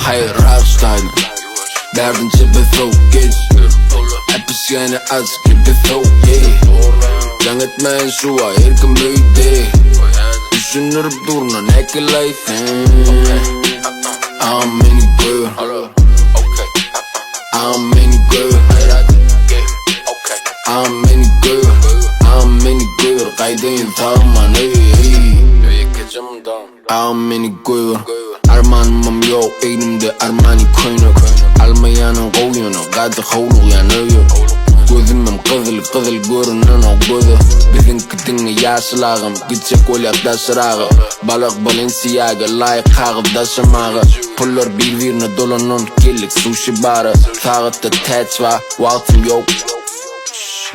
Haýyr agşlaýyn Bärden çepe sowuk geç Äpişgäni aç gepe sowuk ey Jaň etmäýin şu aý her kim öýde Düşündirip durna näkelaý sen Agam meni gör Agam meni gör Agam meni gör Agam meni gör Gaýdaýyn sagman ey Agam meni goýber Armanymam ýok egnimde Armani köýnek Almaýanyň gowy ýöne gaty howlugýan öýe Gözümem gyzyl gyzyl görünenok göze Biziňki diňe ýaşyl agam gitjek bolýas daşyraga Balak Balenciaga laýyk kagyz daşamaga Pullar bir birine dolanan geldik suşi bara Sagatda täç bar wagtym ýok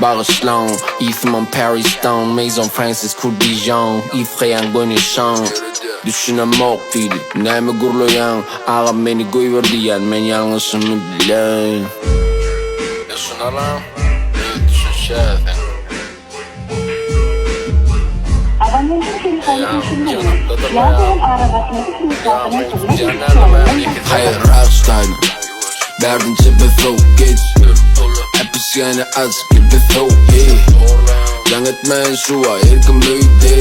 Bagyşlaň, ysymam Parisdan, Maison Francis Kurdijan, Ysgaýan göni şan. Düşünemok diýdi, näme gürleýäň, agam meni goýber diýýän, men ýalňyşymy bilen. Düşünelim, düşünşäýseň. Abonentiň telefony öçürilmeli ýa-da ol aragatnaşyk desgasynyň hyzmat ediş çäginden daşarda. Haýyr agşlaýyn, bärden çepe sowuk geç, Äpişgäni aç gepe sowuk ey. Jaň etmäýin şu aý her kim öýde,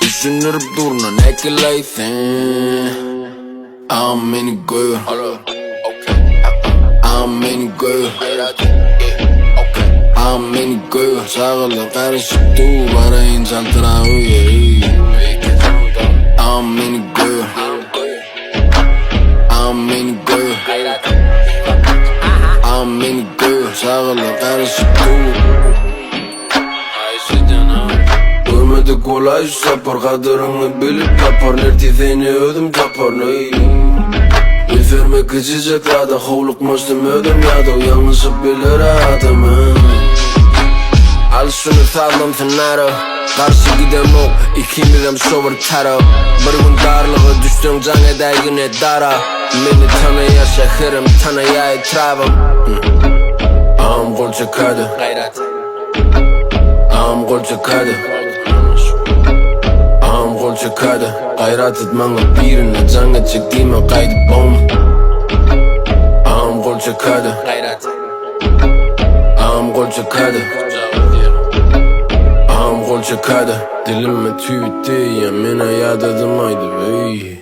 Düşündirip durna näkelaý sen. Agam meni goýber. Agam meni goýber. Agam meni goýber. Çagalar garyşyp dur, baraýyn çaltyrak öýe. Agam meni goýber. Agam meni goýber. Agam meni goýber. Çagalar garyşyp dur. Görmedik bolaý şu sapar Gadyryňy bilip taparyn Ertir seni özüm taparyn eý. Üns berme kiçijek zada Howlukmaçdym özüm ýadaw Ýalňyşyp biler adam Al şuny sazlansyn ara Garşy gidemok ikimizem şo bir tarap Bir gün darlyga düşseň jaň edäýgin edara Meni tanaýar şäherim tanaýar etrabym Agam gol çekädi Agam gol çekädi Agam gol çekädi Gaýrat et maňa birine jaň etjek diýme gaýdyp bom Agam gol çekädi Agam gol çekädi Agam gol çekädi Dilime tüýt diýýän menä ýadadym aýdyp eý.